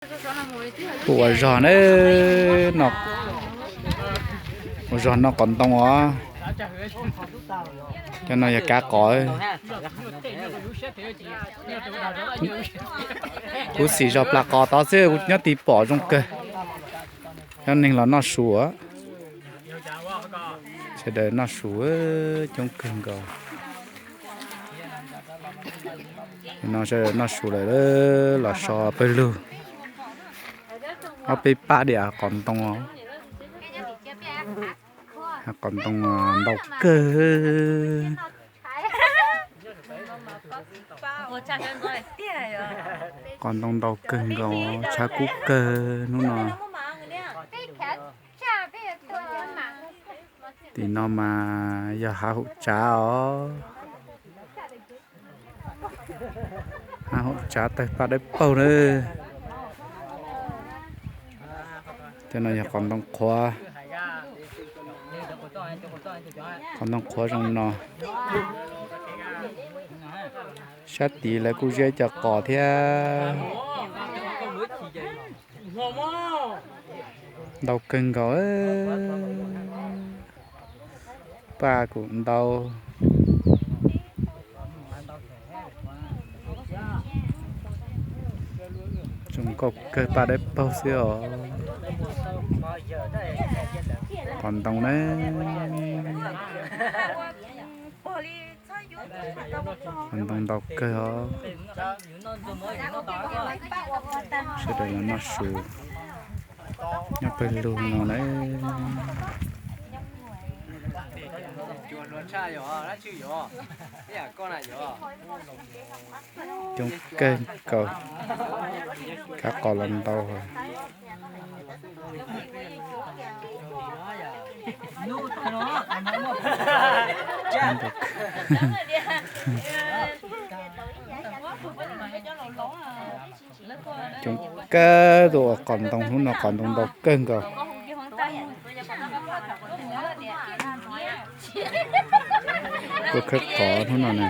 Kuv ua zog na, ua zog noj qos ntoo os. Cov no yog kav qos. Kuv xim zog plas qos tod xwb, kuv nyob tid pom zoo kawg. Cov neeg los noj su, sawv daws noj su coob kawg nkaus. No sawv daws noj su lawm, los so pawg lug. Ob peb pab diam qos ntoo os. Qos ntoo ntau kawg. Qos ntoo ntau kawg nkaus, tshav kub kawg hnub no. Tim no mas yog hav hauv tsav os. Hav hauv tsav tawg paj dawb paug na. Cov no yog qos ntoo qhuav. Qos ntoo qhuav zoo no. Sab tid lawv kuj ziab cov qos thiab. Ntau kawg nkaus. Paj kuj ntau. Zoo nkauj kawg, paj dawb paug xwb os. Qos ntoo na. Qos ntoo ntau kawg os. Sawv daws los noj su nyob pawg lug no na. Coob kawg nkaus, kav qos los ntau. Coob kawg, tuaj ua qos ntoo hnub no qos ntoo ntau kawg nkaus. Tuaj khawb qos hnub no na.